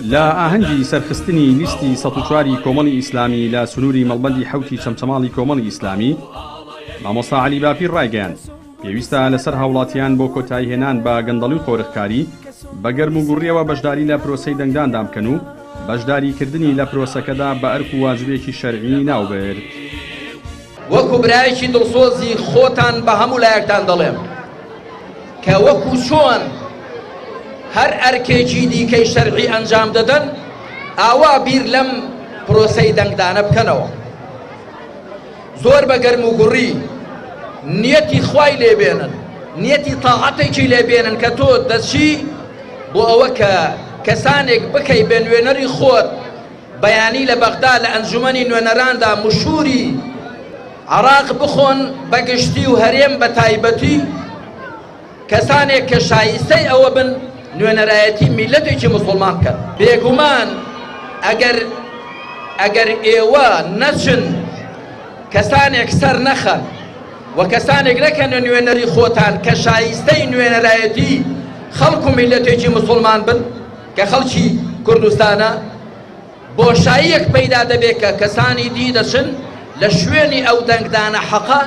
لە ئاهەنگی سەرخستنی لیستی 104 ی کۆمەڵی ئیسلامی لە سنووری مەڵبەندی حەوتی چەمچەماڵی کۆمەڵی ئیسلامی، مامۆستا عەلی باپیر ڕایگەیاند، پێویستە لەسەر هاوڵاتیان بۆ کۆتاییهێنان بە گەندەڵی و قۆرخکاری، بە گەرموگوڕییەوە بەشداری لە پرۆسەی دەنگداندا بکەن و بەشداریکردنی لە پرۆسەکەدا بە ئەرک و واجبێکی شەرعی ناوبرد. وەکو برایەکی دڵسۆزی خۆتان بە هەموو لایەکتان دەڵێم کە وەکو چۆن هەر ئەرکێکی دیکەی شەرعی ئەنجام دەدەن، ئاوا بیر لەم پرۆسەی دەنگدانە بکەنەوە. زۆر بە گەرم و گوڕی نیەتی خوای لێ بێنن، نیەتی تاعەتێکی لێ بێنن کە تۆ دەچی بۆ ئەوە کە کەسانێک بکەی بە نوێنەری خۆت، بەیانی لە بەغدا لە ئەنجومەنی نوێنەراندا مشوری عراق بخۆن بە گشتی و هەرێم بە تایبەتی، کەسانێک کە شایستەی ئەوە بن نوێنەرایەتی میللەتێکی موسڵمان بکەن. بێگومان ئەگەر ئەگەر ئێوە نەچن کەسانێک سەر نەخەن و کەسانێک نەکەنە نوێنەری خۆتان کە شایستەی نوێنەرایەتی خەڵک و میللەتێکی موسڵمان بن کە خەڵکی کوردستانە، بۆشاییەک پەیدا دەبێت کە کەسانی دی دەچن لە شوێنی ئەو دەنگدانە حەقە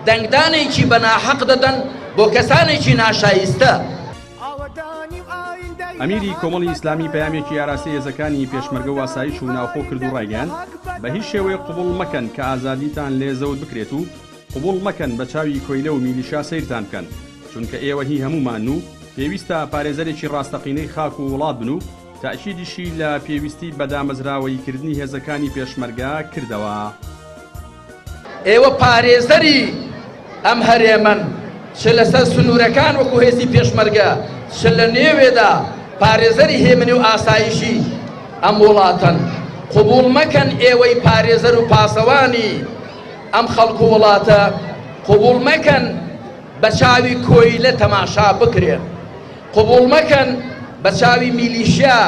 دەنگدانێکی بە ناحەق دەدەن بۆ کەسانێکی ناشایستە. ئەمیری کۆمەڵی ئیسلامی پەیامێکی ئاراستەی هێزەکانی پێشمەرگە و ئاسایش و ناوخۆ کرد و ڕایگەیاند، بە هیچ شێوەیەک قبوڵ مەکەن کە ئازادیتان لێ زەوت بکرێت و قبوڵ مەکەن بە چاوی کۆیلە و میلیشا سەیرتان بکەن، چونکە ئێوە هی هەموومانن و پێویستە پارێزەرێکی ڕاستەقینەی خاک و وڵات بن و تەئکیدیشی لە پێویستی بە دامەزراوەییکردنی هێزەکانی پێشمەرگە کردەوە. ئێوە پارێزەری ئەم هەرێمەن، چ لەسەر سنوورەکان وەکو هێزی پێشمەرگە، چ لە نێوێدا پارێزەری هێمنی و ئاسایشی ئەم وڵاتەن. قبوڵ مەکەن ئێوەی پارێزەر و پاسەوانی ئەم خەڵک و وڵاتە، قبوڵ مەکەن بە چاوی کۆیلە تەماشا بکرێن. قبوڵ مەکەن بە چاوی میلیشیا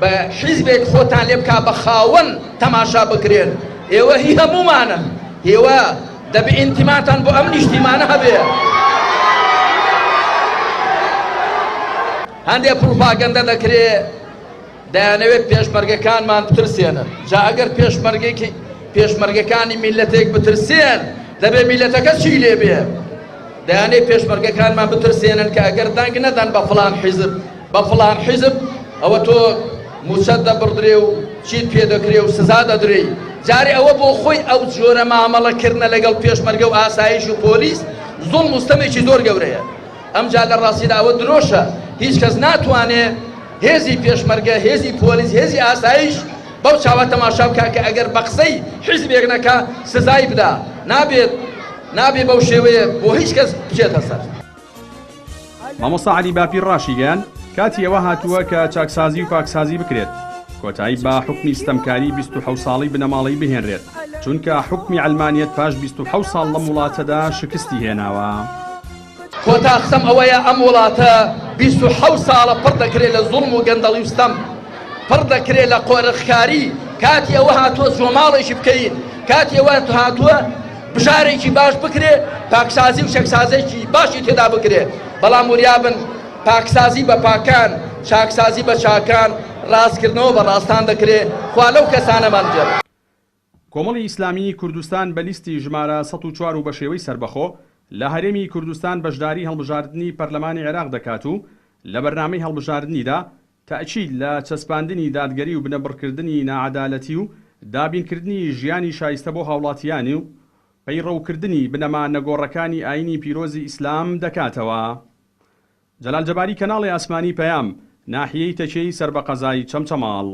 بە حیزبێک خۆتان لێ بکا بە خاوەن تەماشا بکرێن، ئێوە هی هەموومانن، ئێوە دەبێ ئینتیماتان بۆ ئەم نیشتیمانە هەبێ. هەندێ پڕوپاگەندە دەکرێ دەیانەوێت پێشمەرگەکانمان بترسێنن، جا ئەگەر پێشمەرگێکی پێشمەرگەکانی میللەتێک بترسێن دەبێ میللەتەکە چی لێ بێ؟ دەیانەوێت پێشمەرگەکانمان بترسێنن کە ئەگەر دەنگ نەدەن بە فڵان حیزب بە فڵان حیزب ئەوە تۆ مووچەت دەبڕدرێ و چیت پێ دەکرێ و سزا دەدرێی. جارێ ئەوە بۆ خۆی ئەو جۆرە مامەڵەکردنە لەگەڵ پێشمەرگە و ئاسایش و پۆلیس زوڵم و ستەمێکی زۆر گەورەیە. ئەمجا لە ڕاستیدا ئەوە درۆشە، هیچ کەس ناتوانێ هێزی پێشمەرگە، هێزی پۆلیس، هێزی ئاسایش بەو چاوە تەماشا بکا کە ئەگەر بە قسەی حیزبێک نەکا سزای بدا. نابێت نابێ بەو شێوەیە بۆ هیچ کەس بچێتە سەر. مامۆستا عەلی باپیر ڕاشیگەیاند، کاتی ئەوە هاتووە کە چاکسازی و پاکسازی بکرێت، کۆتایی بە حوکمی ستەمکاری 27 ساڵەی بنەماڵەی بهێنرێت، چونکە حوکمی عەلمانیەت پاش 27 ساڵ لەم وڵاتەدا شکستی هێناوە. کۆتا قسەم ئەوەیە ئەم وڵاتە 27 ساڵە پڕ دەکرێت لە زوڵم و گەندەڵی و ستەم، پڕ دەکرێت لە قۆرخکاری، کاتی ئەوە هاتووە زۆماڵێکی بکەین، کاتی ئەوە هاتووە بژارێکی باش بکرێ، پاکسازی و چەکسازێکی باشی تێدا بکرێ، بەڵام وریابن پاکسازی بە پاکان، چاکسازی بە چاکان، ڕاستکردنەوە بە ڕاستان دەکرێ، خوا لەو کەسانەمان بگێڕێ. کۆمەڵی ئیسلامیی کوردستان بە لیستی ژمارە 104 و بەشێوەی سەربەخۆ لە هەرێمی کوردستان بەشداری هەڵبژاردنی پەرلەمانی عێراق دەکات و لە بەرنامەی هەڵبژاردنیدا تەئکید لە چەسپاندنی دادگەری و بنەبڕکردنی ناعەدالەتی و دابینکردنی ژیانی شایستە بۆ هاوڵاتیانی و پەیڕەوکردنی بنەما نەگۆڕەکانی ئایینی پیرۆزی ئیسلام دەکاتەوە. جەلال جەباری کەناڵی ئاسمانی پەیام، ناحیەی تەکێی سەر بە قەزای چەمچەماڵ.